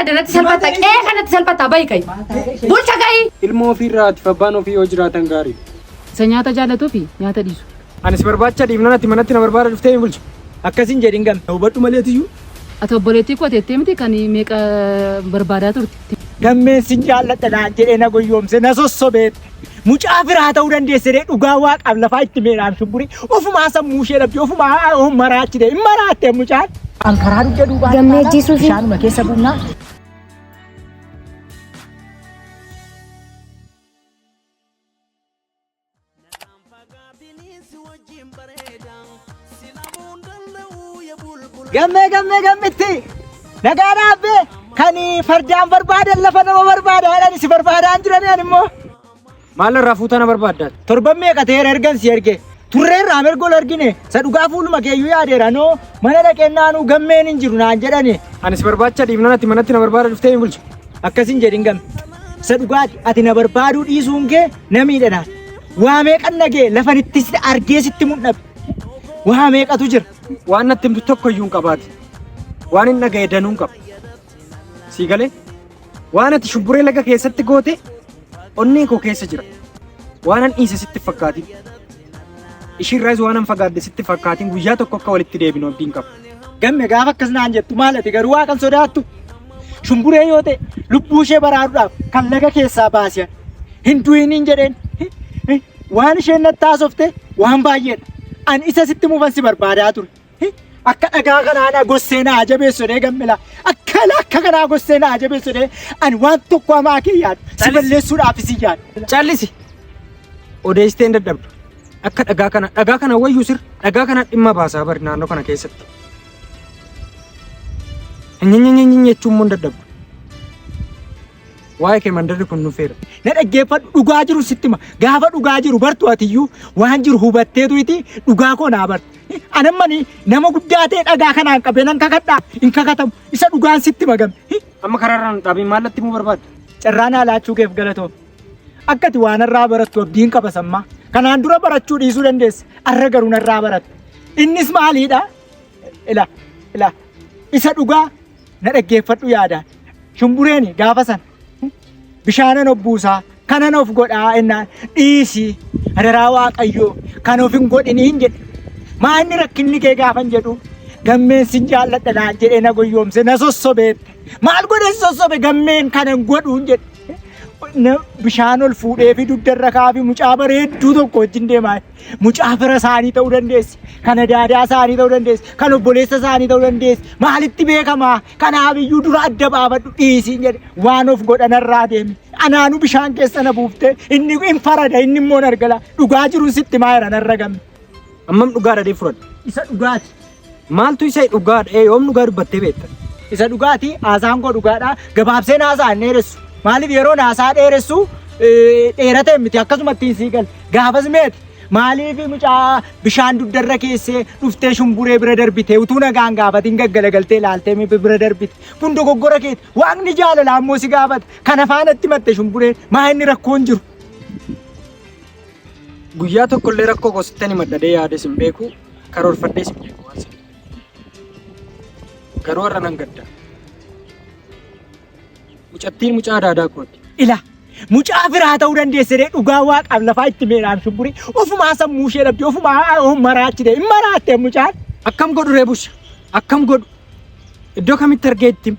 Kana natti salphatta. Qe'ee kanatti salphatta bahi ka'i. Bulcha ka'i. Ilmoo ofiirraa atiif abbaan ofii yoo jiraatan gaariidha. Isa nyaata jaallatuu fi nyaata dhiisu. Ani si barbaacha dhiifnaan ati manatti na barbaada dhuftee hin bulchu. Akkas hin jedhin gamme. Hubadhu maleetiyyuu. Ati obboleettii koo teettee miti kan meeqa barbaadaa turte. Gammeen sin jaalladha naan jedhee na goyyoomse na sossobeette. Mucaa firaa ta'uu dandeesse dee dhugaa waaqaaf lafaa itti meedhaan shumburii ofumaa sammuu ishee dhabde ofumaa maraachite hin maraatte mucaan. An karaa dugda duubaa Gammee ajjeesuufi? bishaanuma keessa buunaa. Gammee gammee gammitti nagaa dhaabbee kan fardaan barbaadan lafa nama barbaada jedhan si barbaadaan jiran ani immoo. Maal irraa fuutaa na barbaaddaat? Torban meeqa ta'eera ergan si erge. Turreerraa mirga ol argine isa dhugaa fuuluma keeyyuu yaadeera noo mana dhaqeennaanuu gammeen hin jiru naan jedhani. Ani si barbaacha dhiifnaan ati manatti na barbaada dhuftee hin bulchu. Akkas hin jedhin gamme. Isa dhugaati ati na barbaaduu dhiisuun kee na miidha naan. Waa meeqan nagee lafan itti si argee sitti mul'atu. Waa meeqatu jira. Waan natti himtu tokko iyyuu hin qabaati. Waan hin dhaga'e danuu hin qabu. Sii galee? Waan ati shumburee laga keessatti goote onnee koo keessa jira. Waan an dhiise sitti hin fakkaatin. Ishiirraas waan an fagaadhe sitti hin fakkaatin guyyaa tokko akka walitti deebinu abdiin qaba. Gamme gaafa akkas naan jettu maal ati garuu waaqan sodaattu. Shumburee yoo ta'e lubbuu ishee baraaruudhaaf kan laga keessaa baase hin du'iniin jedheen. Waan isheen natti haasofte waan baay'eedha. An isa sitti muufan si barbaadaa ture. Akka dhagaa kanaa na gossee na jabeessu jedhee gammela. Akka akka kanaa gossee na jabeessu jedhee ani waan tokko hamaa kee yaadu. Si balleessuudhaaf si yaadu. Callisi. Odeessitee hin dadhabdu. Akka dhagaa kana dhagaa kana wayyuu sir dhagaa kana dhimma baasaa bari naannoo kana keessatti. Nyenyenyenyen jechuun immoo hin dadhabdu. Waa'ee kee mandarri kun nufeera. Na dhaggeeffadhu dhugaa jiru sitti hima. Gaafa dhugaa jiru bartu atiyyuu waan jiru hubatteetu iti dhugaa koo naa bartu. Anammani nama guddaa ta'e dhagaa kanaan qabee nan kakadhaa hin kakatamu. Isa dhugaan sitti hima gamme. Amma karaarraa nu dhaabiin maal natti himuu barbaadda? Carraa naa laachuu keef galatoom. Akka ati waan irraa barattu abdiin qaba sammaa. Kanaan dura barachuu dhiisuu dandeessa. Arra garuu narraa baratta. Innis maaliidha? Ila ila isa dhugaa na dhaggeeffadhu yaadaan. Shumbureeni gaafa sana bishaanan of buusaa kanan of godhaa ennaan dhiisi adaraa waaqayyoo kan of hin godhiniin jedhe. Maa inni rakkinni kee gaafan jedhu gammeen sin jaalladha naan jedhee na goyyoomse na sossobeette. Maal godhe si sossobe gammeen kanan godhuun jedhe. Bishaan ol fuudhee fi dugdarra kaafii mucaa bareedduu tokko wajjin deemaa. Mucaa fira isaanii ta'uu dandeessi. Kan adaadaa isaanii ta'uu dandeessi. Kan obboleessa isaanii ta'uu dandeessi. Maalitti beekamaa? Kanaaf iyyuu dura adda baafadhu dhiisiin jedhe. Waan of godhanarraa deemi. Anaanu bishaan keessa na buuftee inni hin farada inni immoo hin argala. Dhugaa jiruun sitti maa jira narra gamme. Ammam dhugaadha dee fudhadhu. Isa dhugaati. Maaltu isa dhugaadha? Ee yoom dhugaa dubbattee beekta? Isa dhugaati haasaan koo dhugaadha. Gabaabseen haasaa hin dheeressu. Maaliif yeroo haasaa dheeressu dheeratee miti akkasumatti hin sii galu. Gaafas meeti maaliif mucaa bishaan dugdarra keessee dhuftee shumburee bira darbite utuu nagaan gaafatiin gaggalagaltee ilaaltee bira darbite. Kun dogoggora keeti. Waaqni jaalalaa immoo si gaafata. Kana faanatti matte shumbureen maa inni rakkoon jiru. Guyyaa tokkollee rakkoo koo sittan himadhadhee yaades hin beeku karoorfadhees hin beeku waan sana. Garuu har'a nan gadda. Mucattiin mucaa adaadaa kooti. Ila mucaa firaa ta'uu dandeesse dee dhugaa waaqaaf lafaa itti meedhaan shumburii ofumaa sammuu ishee dhabde ofumaa maraachite hin maraatte mucaan. Akkam godhu ree busha? Akkam godhu? Iddoo kamitti argee itti him?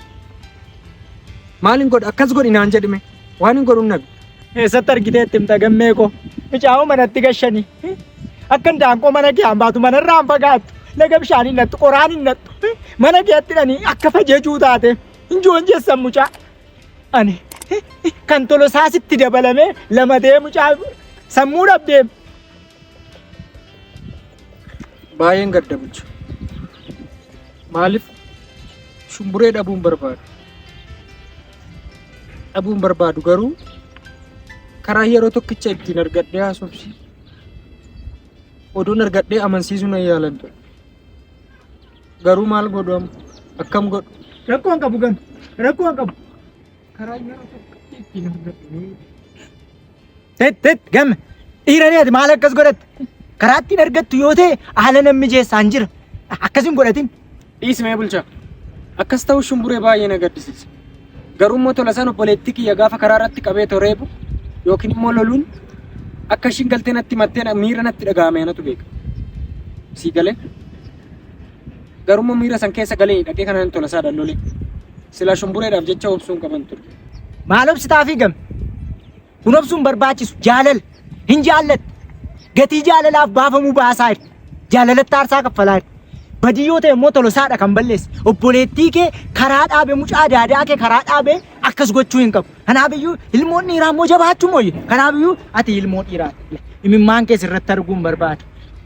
Maalin godha? Akkas godhi naan jedhime. Waan hin godhun nabi. Eessatti argitee itti himta gammee koo? Micaa'oo manatti gashanii. Akka indaanqoo mana kee hambaatu manarraa hin fagaattu. Laga bishaan hin nattu, qoraan hin nattu. Mana keetti dhanii akka fajeejuu taate. Hin joonjessan mucaa. Ani kan tolosaa sitti dabalamee lamatee mucaa sammuu dhabdee. Baay'een gadda bulcha. Maaliif shumburee dhabuun barbaadu? Dhabuun barbaadu garuu karaa yeroo tokkicha ittiin argadhee haasofsi. Oduun argadhee amansiisuu nan yaalan ture. Garuu maal godhu amma? Akkam godhu? Rakkoo hin qabu gami. Rakkoo hin qabu. Karaa yeroo tokkicha ittiin argadhee Tet tet gamme. Dhiira ni ati maal akkas godhatte? Karaa ittiin argattu yoo ta'e haala nan mijeessaan jira. Akkas hin godhatin. Dhiisi mee bulchaa. Akkas ta'uu shumburee baay'ee na gaddisiisa. Garuu immoo Tolasaan obboleettii kiyya gaafa karaa irratti qabee toreebu yookiin immoo loluun akka ishiin galtee natti himattee miira natti dhaga'ame anatu beeka. Sii galee? Garuu immoo miira san keessa galee dhaqee kanaan Tolasaadhaan lolee. Silaa shumbureedhaaf jecha obsuun qaban ture. Maal obsitaafii game? Kun obsuun barbaachisu jaalala. Hin jaallatte. Gatii jaalalaaf baafamuu baasaa jirti. Jaalalatti aarsaa kaffalaa jirti. Badii yoo ta'e immoo Tolosaadha kan balleesse. Obboleettii kee karaa dhaabe mucaa daadaa kee karaa dhaabe akkas gochuu hin qabu. Kanaaf iyyuu ilmoon dhiiraa immoo jabaachuu mooyye. Kanaaf iyyuu ati ilmoo dhiiraati. Imimmaan kee sirratti arguun barbaada.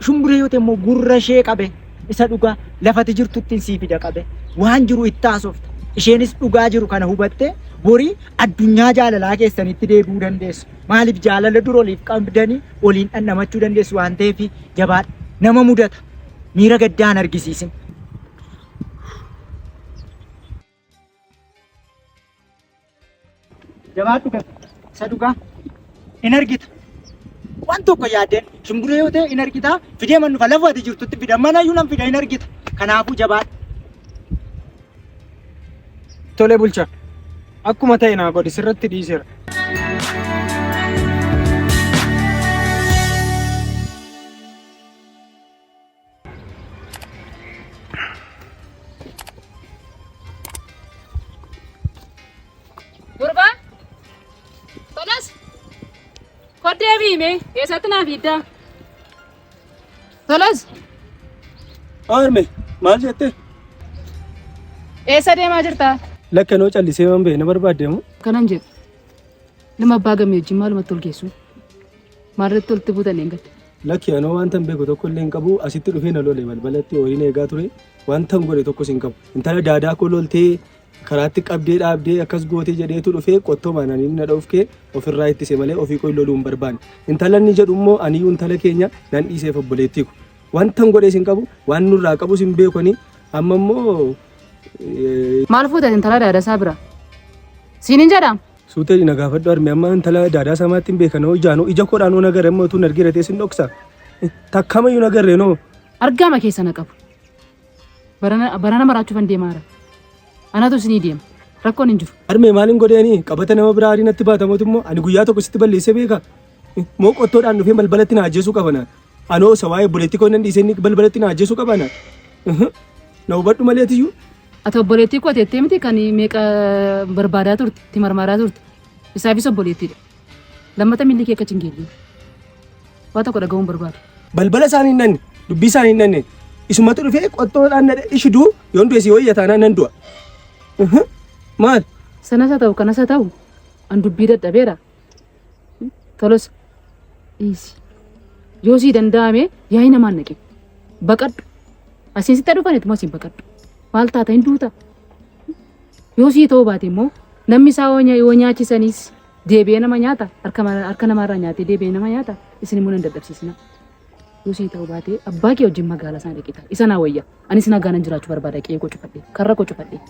Shumburee yoo ta'e immoo gurra ishee qabe isa dhugaa lafati jirtutti sii fida qabe waan jiru itti haasofta. Isheenis dhugaa jiru kana hubattee borii addunyaa jaalalaa keessanitti deebi'uu dandeessu. Maaliif jaalala dur oliif qabdanii waliin dhandhamachuu dandeessu waan ta'eef jabaadha. Nama mudata. Miira gaddaa hin argisiisin. Jabaadhu gad. Isa dhugaa in argita. Waan tokko yaaddeen shumburee yoo ta'e in argita. Fidee man dhufa lafa ati jirtutti fida manayyuu nan fida in argita. Kanaafuu jabaadhu. Tole bulcha. Akkuma ta'e naa godhi sirratti dhiiseera. Gurbaa! Tolas! Koddee biime eessatti naa fiiddaa? Tolas! Harme maal jette? Eessa deemaa jirta? Lakkanoo callisee waan ba'e na barbaadde moo? Kanan jedhu. Nama abbaa gammee wajjin maalumatti ol geessu? Maalirratti walitti buutan eeggatte? Lakki anoo wanta hin beeku tokko illee hin qabu asitti dhufee na lole balbalatti horiin eegaa ture wanta hin godhe tokkos hin qabu. Intala daadaa koo loltee karaatti qabdee dhaabdee akkas gootee jedheetu dhufee qottoomaan ani na dhoofkee ofirraa ittise malee ofii koo loluu hin barbaanne. Intala inni jedhu immoo aniyyuu intala keenya nan dhiiseef obboleettii ko. Wanta hin godhes hin qabu waan nurraa qabus hin beeku ani amma immoo Maal fuutan intala daadasaa bira? Siin hin jedhaam? Suutee na gaafadhu harme amma intala daadaa samaatti hin beekan hoo ijaanoo ija koodhaan hoo nagarre amma utuu hin argine ta'e sin dhoksa. Takkamayyuu nagarre noo. Argaama keessa na qabu. Barana maraachuufan deemaa jira. Anatu isinii deema. Rakkoon hin jiru. Harmee maaliin godheeni qabata nama biraa arii natti baatamotu immoo ani guyyaa tokko sitti balleessee beeka. Moo qottoodhaan dhufee balbalatti na ajjeesuu qabana. Anoo isa waa'ee obboleettii koo nan dhiisee inni balbalatti na ajjeesuu qabana. Na hubadhu malee tiyyuu. Ati obboleettii koo teettee miti kan meeqa barbaadaa turte, itti marmaraa turte. Isaafis obboleettiidha. Lammata miilli kee akka hin geellee. Waa tokko dhaga'uun barbaadu. Balbala isaanii hin dhanne, dubbii isaanii hin dhanne. Isumatu dhufee qottoodhaan na ishiduu yoon du'e si wayya taanaan nan du'a. Maal? Sanas haa ta'u kanas haa ta'u an dubbii dadhabeera. Tolos dhiisi. Yoo sii danda'ame yaa'ii namaan naqin. Baqadhu. Asiin sitti dhufan ituma asiin baqadhu. Maal taata hin duuta. Yoo sii ta'uu baate immoo namni isaa yoo nyaachisanis deebi'ee nama nyaata harka namaarraa nyaatee deebi'ee nama nyaata isin immoo nan dadhabsiisina. Yoo sii ta'uu baate abbaa kee wajjin magaalaa sana dhaqita. Isa naa wayya. Anis nagaa nan jiraachuu barbaada qe'ee koo cufadhee karra koo cufadhee.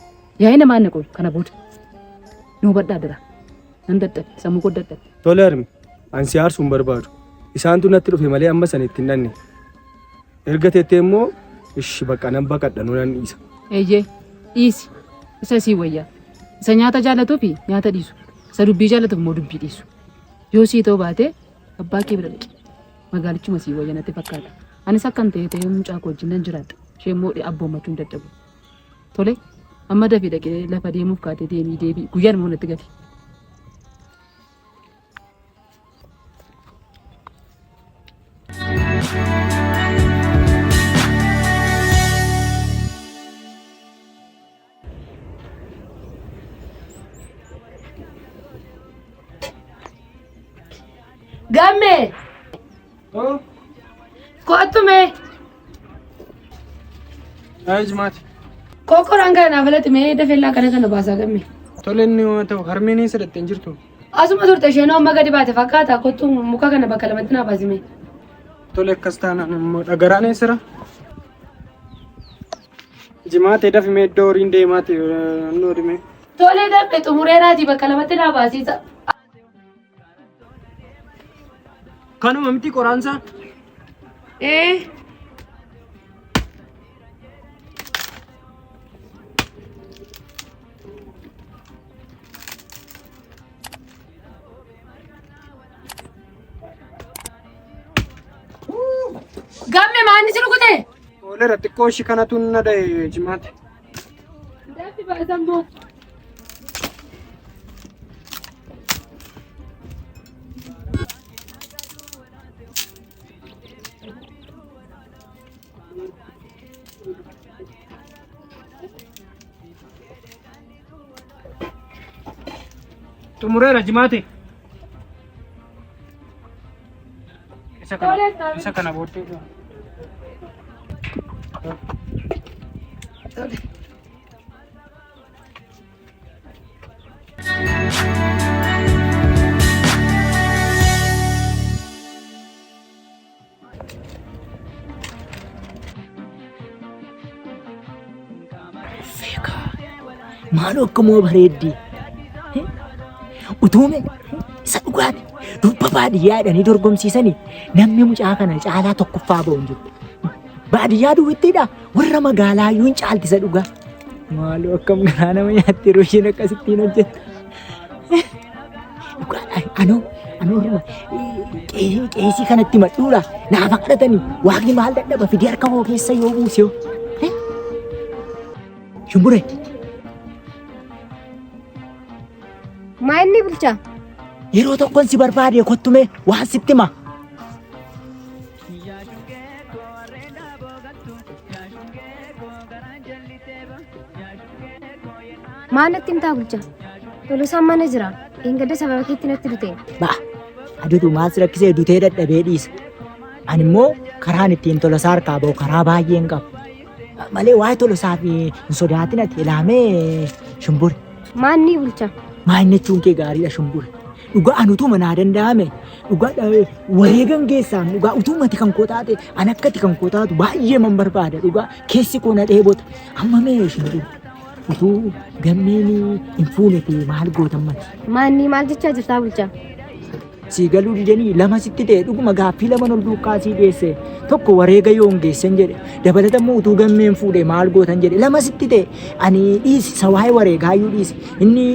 Yaa'ii namaa naqu kana booda. Nu hubadhaa dira. Nan dadhabe sammuu koo dadhabe. Tole harme an si aarsuu hin barbaadu. Isaantu natti dhufe malee amma sana itti hin dhanne. Erga teettee immoo ishi bakka nan baqadha nu nan dhiisa. Eeyyee dhiisi isa sii wayya. Isa nyaata jaalatuu fi nyaata dhiisu. Isa dubbii jaallatuuf immoo dubbii dhiisu. Yoo sii ta'uu baate abbaa kee bira dhaqi. Magaalichuma sii wayya natti fakkaata. Anis akkan ta'e ta'ee mucaa koo wajjin nan jiraadha. Ishee immoo abboommachuu hin dadhabu. Tole amma dafii dhaqee lafa deemuuf kaatee deemii deebii guyyaan immoo natti gali. Gammee! Kottu mee! Ayi jimaati. Kokkoraan kana naaf alatti mee dafeellaa kana kana baasaa gammee. Tole inni yoo ta'u harmeen eessa dhattee hin jirtu? Asuma turte isheen amma gadi baate fakkaata kottu muka kana bakka lamatti naa baasi mee. Tole akkas taanaan immoo dhagaraan eessira? Jimaatee dafimee iddoo horiin deemaati nu dhimee. Tole gamme xumureeraatii bakka lamatti naa baasiisa. Kanuma miti qoraansaa? Ee. Gamme maanni si rukute? Ooleera xiqqoo ishii kanatu na dha'e jimaate. Dafi baasan boo. Xumureera jimaate. Isa kana isa kana booddee. Maaloo akkamoo bareeddi. Utuume isa dhugaati. Durba baadiyyaa jedhanii dorgomsiisanii namni mucaa kana caalaa tokkoffaa ba'u hin jiru. Baadiyyaa duwwittiidha. Warra magaalaa iyyuu hin caalti isa dhugaa. Maaloo akkam garaa nama nyaatti yeroo isheen akkasittiin hojjettu. Dhugaadha anoo anoo orma qeesii kanatti madhuudha naaf kadhatanii waaqni maal dadhaba fidee harka koo keessa yoo buuse hoo. Shumburee Maa inni bulchaa? yeroo tokkon si barbaade kottume waan sitti hima. Maal natti himtaa bulchaa? Tolosaan mana jira. Dheengadda sababa keetti natti dute. Ba'a. Adutu maal si rakkisee dutee dadhabee dhiisa. Ani immoo karaan ittiin tolosaa harkaa ba'u karaa baay'een qaba. Malee waa'ee tolosaaf hin sodaatin ati ilaamee shumbure. Maal ni bulchaa? Maal jechuun kee gaariidha shumbure. Dhugaa an utuma naa danda'ame dhugaa wareegan keessaan dhugaa utumati kan koo taate an akkati kan koo taatu baay'ee man barbaada dhugaa keessi koo na dheebota. Amma mee shumbure utuu gammeen hin fuune ta'e maal gootan mati? Maanni maal jechaa jirtaa bulchaa? Sii galuu didanii lama sitti ta'e dhuguma gaaffii lama ol duukaa sii dhiyeesse tokko wareega yoon geessan jedhe dabalata immoo utuu gammeen fuudhe maal gootan jedhe lama sitti ta'e ani dhiisi isa waa'ee wareegaayyuu dhiisi inni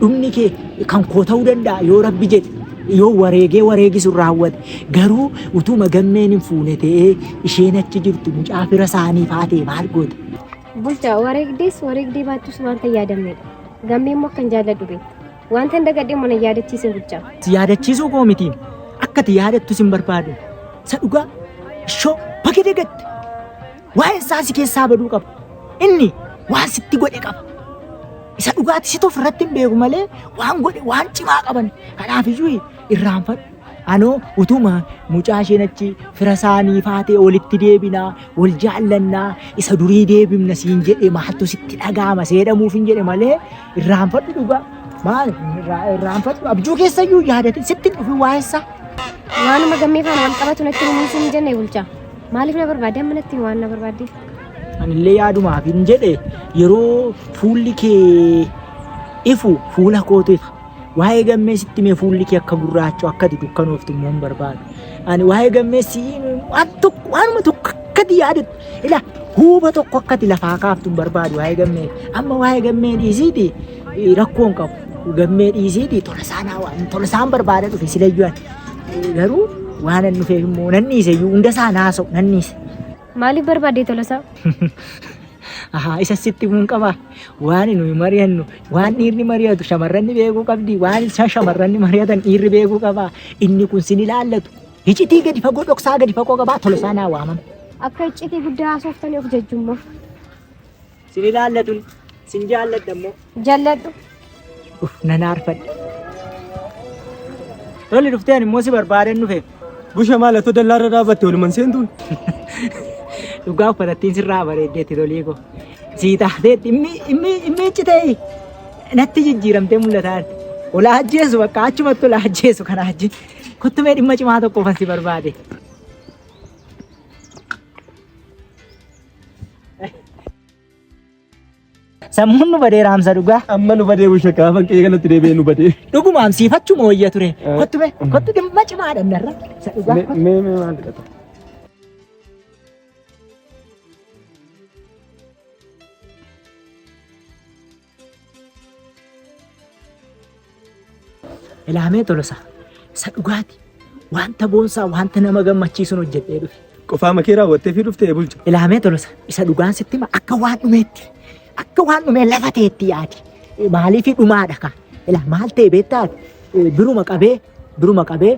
dhumni kee kan koo ta'uu danda'a yoo rabbi jedhe yoo wareegee wareegi sun raawwate garuu utuma gammeen hin fuune ta'ee isheen achi jirtu mucaa fira isaanii faa ta'e maal goota? Bulchaa wareegdees wareegdee baattus wanta hin yaadamnedha. Gammee immoo akkan jaalladhu beekta. Wanta hin dagadhe immoo na yaadachiisin bulchaa. Si yaadachiisuu koo miti. Akka ati yaadattu sin barbaadu. Isa dhugaa ishoo baga dagatte. Waa'ee isaa si keessaa baduu qaba. Inni waan sitti godhe qaba. Isa dhugaati situ ofirratti hin beeku malee waan godhe waan cimaa qaban. Kanaaf iyyuu irraanfadhu. Anoo utuma mucaa isheen achi fira isaanii faatee walitti deebinaa, wal jaallannaa, isa durii deebifna siin jedhe maaltu sitti dhaga'ama seedhamuuf hin jedhe malee irraanfadhu dhugaa. Maal irraanfadhu abjuu keessayyuu yaadatin sitti hin dhufin waa'ee isaa. Waanuma gammee faana wal qabatu natti himuu siin hin jenne bulchaa. Maaliif na barbaadde amma natti himi waan na barbaaddeef? Anillee yaadumaaf hin jedhe yeroo fuulli kee ifu fuula kootu ifa. Waa'ee gammee sitti himee fuulli kee akka gurraachu akka ati dukkanooftu immoo hin barbaadu. Ani waa'ee gammee si waan tokko waanuma tokko akka ati yaadattu ila huuba tokko akka ati lafaa kaaftu hin barbaadu waa'ee gammee. Amma waa'ee gammee dhiisiiti rakkoo hin qabu. Gammee dhiisiiti tolasaan haa tolasaan barbaada dhufe silayyuu ani. Garuu waan an dhufeef immoo nan dhiise iyyuu hunda isaa naasa'u nan dhiise. Maaliif barbaadde Tolasaa? Ahaa, isa sitti himuun qaba. Waan nuyi mari'annu, waan dhiirri mari'atu shamarranni beekuu qabdi, waan isa shamarranni mari'atan dhiirri beekuu qaba. Inni kun sin ilaallatu. Hicitii gadi fagoo dhoksaa gadi fagoo qabaa Tolasaa naa waamama. Akka iccitii guddaa haasoftanii of jajjummaa. Sin ilaallatu, sin jaalladha immoo. Jalladhu. Uf, nan aarfadhe. Tole dhuftee ani immoo si barbaadan dhufe. Busha maal atoo dallaarra dhaabatte waluman seentuun? Dhugaa uffatattiin sirraa bareeddeetti tolii koo. Sii taateetti immi immi iccitee natti jijjiiramtee mul'ataa jirti. Ola ajjeesu bakka achumatti ola ajjeesu kana ajje. Kottumee dhimma cimaa tokkoofan si barbaade. Sammuun nu badee raamsa dhugaa. Amma nu badee busha gaafa qe'ee kanatti deebi'ee nu badee. Dhugumaan siifachuma wayya ture. Kottu mee kottu dhimma cimaadha narra. Isa dhugaa kottu. Mee mee maal jedhata? Ilaamee Tolosaa isa dhugaati. Wanta boonsaa wanta nama gammachiisuun hojjedhee dhufe. Qofaa makee raawwattee fi dhuftee bulcha. Ilaamee Tolosa isa dhugaan sitti hima akka waan dhumeetti akka waan dhumee lafa ta'etti yaadi. Maaliif dhumaadha ka. Ila maal ta'e beektaa biruma qabee biruma qabee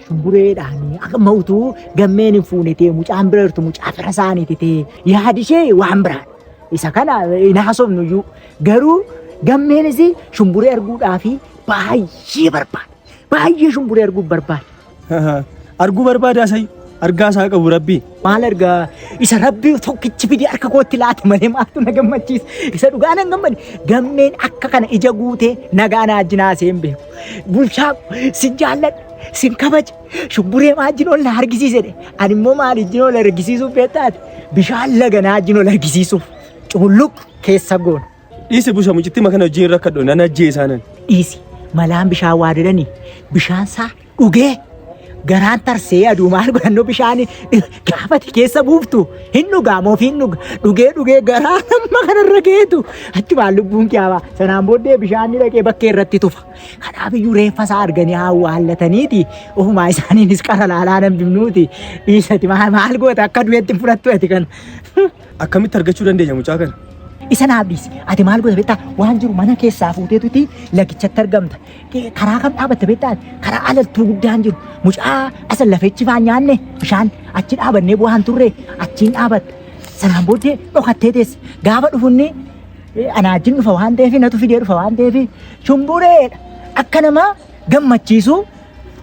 shumbureedhaan amma utuu gammeen hin fuune ta'e mucaan bira jirtu mucaa fira isaaniiti ta'e yaadi ishee waan biraadha. Isa kana hin haasofnu iyyuu garuu gammeenis shumburee arguudhaaf baay'ee barbaada. Baay'ee shumburee arguuf barbaada. Arguu barbaadaa sa'i. Argaa isaa qabu rabbii. Maal argaa isa rabbi tokkichi fidee harka kootti laate malee maaltu na gammachiisa. Isa dhugaa nan gammade. Gammeen akka kana ija guutee nagaa na wajjin haasee hin beeku. Bulchaa sin jaalladha, sin kabaja, shumburee maajjin ol na argisiise jedhe. Ani immoo maal ijjin ol argisiisuuf beektaati? Bishaan laga na wajjin ol argisiisuuf culluq keessa goona. Dhiisi busha mucittii kana wajjin rakkadhu nan ajjeesaa nan. Dhiisi malaan bishaan waa didanii bishaan isaa dhugee garaan tarsee aduu maal godhannoo bishaan gaafati keessa buuftu hin dhugaa moo hin dhuga dhugee dhugee garaa amma kanarra geetu achumaan lubbuun kiyaaba sanaan booddee bishaan ni dhaqee bakkee irratti tufa kanaaf iyyuu reeffa isaa arganii awwaallataniiti ofumaa isaaniinis qara laalaa nan bifnuuti dhiisati maal maal goota akka du'etti hin fudhattu ati kana. Akkamitti argachuu dandeenya mucaa kana? Isa naaf dhiisi. Ati maal goota beektaa? Waan jiru mana keessaa fuuteetuti lagichatti argamta. Karaa kam dhaabatta beektaa? Karaa alaltuu guddaan jiru. Mucaa asa lafechi faan nyaanne bishaan achi dhaabannee bu'aan turre achiin dhaabatta. Sanaan booddee dhokattee teessa. Gaafa dhufunni anaa wajjin dhufa waan ta'eef natu fidee dhufa waan ta'eef shumbureedha. Akka nama gammachiisu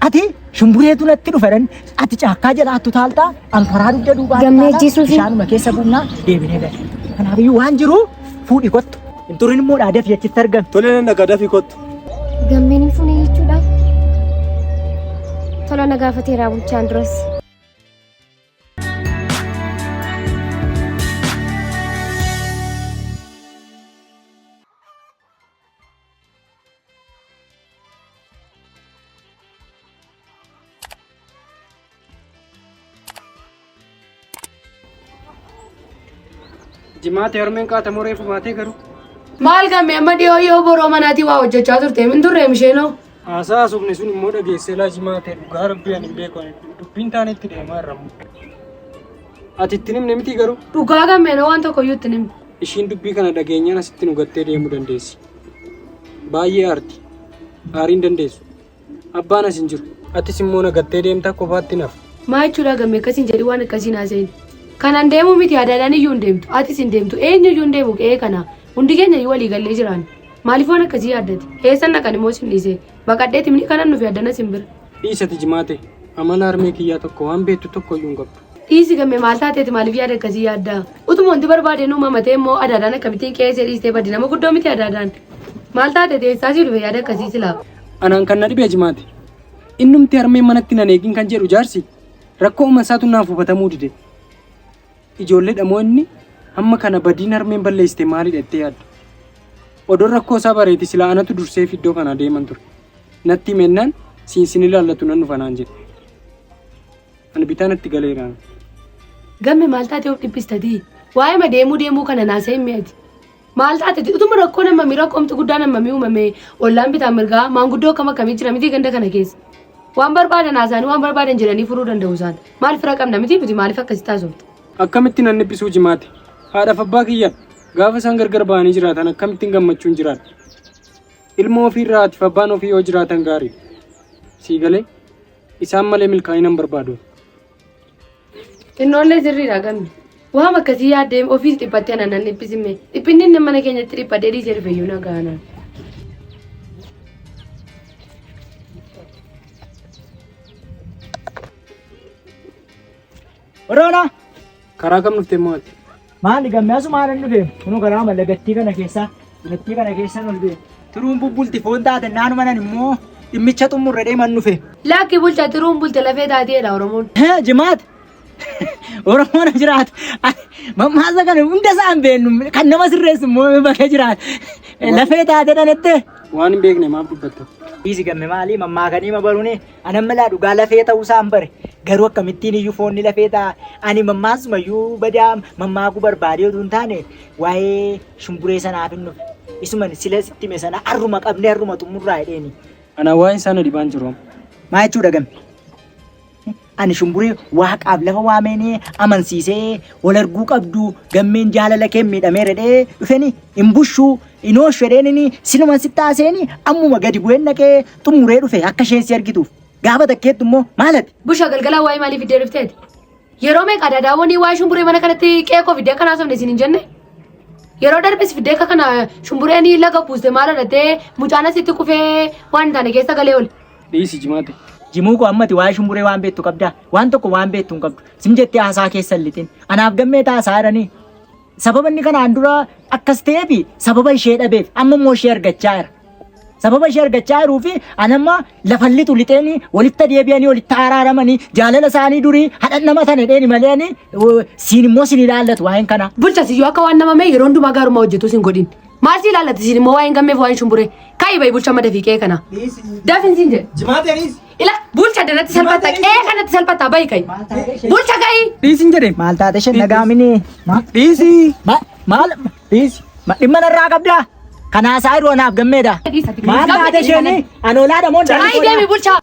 ati shumbureetu natti dhufa jedhan ati caakkaa jalaattu taaltaa an karaa dugda duubaa Gammee taalaa, ajjeesuufi? bishaanuma keessa buufnaa deebinee gala. Kanaafiyyuu waan jiru fuudhi kottu. Hin turin immoo dhaa dafii achitti argami. Tole nan dhagaa dafii kottu. Gammeen hin fuune jechuudha. Tola na gaafateera bulchaan duras. Jimaate harmeen qaatamoo reefu baatee garuu. Maal gamme amma dhiyoo yoo boroo manaatii waa hojjechaa turte min turre isheenoo. Haasaa haasofne sun immoo dhageessee laa jimaate dhugaa rabbii ani hin beeku ani dubbiin taane itti deemaa irra immoo. Ati itti himne miti garuu. Dhugaa gammeen waan tokko iyyuu itti himne. Ishiin dubbii kana dhageenyaan asitti nu gattee deemuu dandeessi. Baay'ee aarti. Aarii hin dandeessu. Abbaan as hin jiru. Atis immoo na gattee deemtaa kophaatti naaf. Maa jechuudha gamme akkasiin jedhi waan akkasiin haasa'in. Kanan deemu miti adaadhaan iyyuu hin deemtu. Atis hin deemtu. Eenyu iyyuu hin deemu qe'ee kana. Hundi keenya iyyuu walii gallee jiraan. Maaliif waan akkasii yaaddate? Eessan dhaqan immoo sin dhiise? Baqadhee timni kanan nufi addana sin bira. Dhiisati jimaate. Amala harmee kiyyaa tokko waan beektu tokko iyyuu hin qabdu. Dhiisi gamme maal taateeti maaliif yaada akkasii yaaddaa? Utuma wanti barbaade nu uumamatee immoo adaadhaan akkamittiin qe'ee ishee dhiistee baddi nama guddoo miti adaadhaan. Maal taateeti eessaa sii dhufe yaada akkasii silaa? Anaan kan na dhibee jimaate. Innumti harmeen manatti nan eegin kan jedhu jaarsi rakkoo uuman isaatu naaf hubatamuu dide. Ijoollee dhamoo inni hamma kana badiin harmeen balleessite maalidha jettee yaadda. Odoon rakkoo isaa bareeti silaa anatu dursee iddoo kana deeman ture. Natti himennaan siin sin ilaallatu nan dhufa naan jedhe. Ani bitaa natti galeera. Gamme maal taatee of dhiphistatii? Waa'ee ma deemuu deemuu kana naasee hin mi'ati. Maal taateti utuma rakkoon hammamii rakkoomti guddaan hammamii uumame ollaan bitaa mirgaa maanguddoo akkam akkamii jira miti ganda kana keessa. Waan barbaadan haasaanii waan barbaadan jedhanii furuu danda'u isaan. Maal fira qabna miti nuti maaliif akkasitti haasofta? Akkamitti nan dhiphisuu jimaate? Haadhaaf abbaa kiyya gaafa isaan gargar ba'anii jiraatan akkamittiin gammachuun jiraadha? Ilma ofiirraa haatiif abbaan ofii yoo jiraatan gaarii. Sii galee isaan malee milkaa'ina hin barbaadu. Xinnoollee sirriidha gamme. Waan akkasii yaaddee ofiis dhiphattee ana nan dhiphisime. Dhiphinni inni mana keenyatti dhiphadhee dhiisee dhufe iyyuu na gaanaan. Oroona Karaa kam dhufte immoo ati? maali gammee asumaan hin dhufeem kunuu karaa mallagattii kana keessaa gattii kana keessan ol beemu. Turuun bubbulti foon taate naanuma nan immoo dhimmicha xumurre deeman dhufe. Lakki bulcha tiruun bulte lafee taateedha Oromoon. Jimaat Oromoon jiraatu mammaasa kana hunda isaa hin beeknu kan nama sirreessu immoo bakka jiraatu lafee taate dhalatte. Waan hin beekne maaf dubbatta? Dhiisi gamme maali mammaakanii ma baruuni anan malaa dhugaa lafee ta'uu isaa hin bare garuu akkamittiin iyyuu foonni lafee ta'a ani mammaasuma iyyuu badaa mammaakuu barbaadee utuu hin taane waa'ee shumburee sanaaf hin dhufe isuman sila sitti hime sana arruma qabnee arruma xumurraa jedheeni. Ana waa'een isaa na dhibaan jiru amma. Maa jechuudha gamme? Ani shumburee waaqaaf lafa waameenii amansiisee wal arguu qabdu gammeen jaalala kee miidhameera jedhee dhufeni hin bushuu hin ooshu jedheenini siluman sitti haaseeni ammuma gadi bu'een dhaqee xumuree dhufe akka isheen si argituuf. Gaafa takkeettu immoo maalati? Busha galgalaa waa'ee maalii fiddee dhufteeti? Yeroo meeqa dadaawwanii waa'ee shumburee mana kanatti qeeqoo fiddee akka naasofne isin hin jenne? Yeroo darbes fiddee akka kana shumbureen laga buuste maal godhattee mucaan asitti kufee waan hin taane keessa galee oole. Dhiisi jimaate. Jimuu koo ammati waa'ee shumburee waan beektu qabdaa? Waan tokko waan beektu hin qabdu. Sim jettee haasaa keessa hin lixin. Anaaf gammee taasaa jiranii. Sababa inni kanaan dura akkas ta'eef sababa ishee dhabeef amma immoo ishee argachaa jira. Sababa ishee argachaa jiruu fi ani amma lafa lixu lixeen walitti deebi'anii walitti araaramanii jaalala isaanii durii hadhannama tana dheeni malee ani siin immoo sin ilaallatu waa'een kanaa. Bulcha siyyoo akka waan nama mee yeroo hundumaa gaarummaa hojjetu sin godhin. Maal si ilaallatti siin immoo waa'een gammeef waa'een shumburee. Ka'i ba'i bulcha amma dafii qe'ee kana. Dafin siin jedhe. Jimaate dhiisi. Ila bulcha danatti salphatta qe'ee kanatti salphatta ba'i ka'i. Bulcha ka'i. Dhiisin jedheen. Maal taate isheen dhaga'amini? Dhiisi. Maal? Dhiisi. Dhimma narraa qabdaa? Kanaa isaa yeroo anaaf gammeedha. Maal taate isheen? Anoolaadha moo Ka'i deemi bulcha.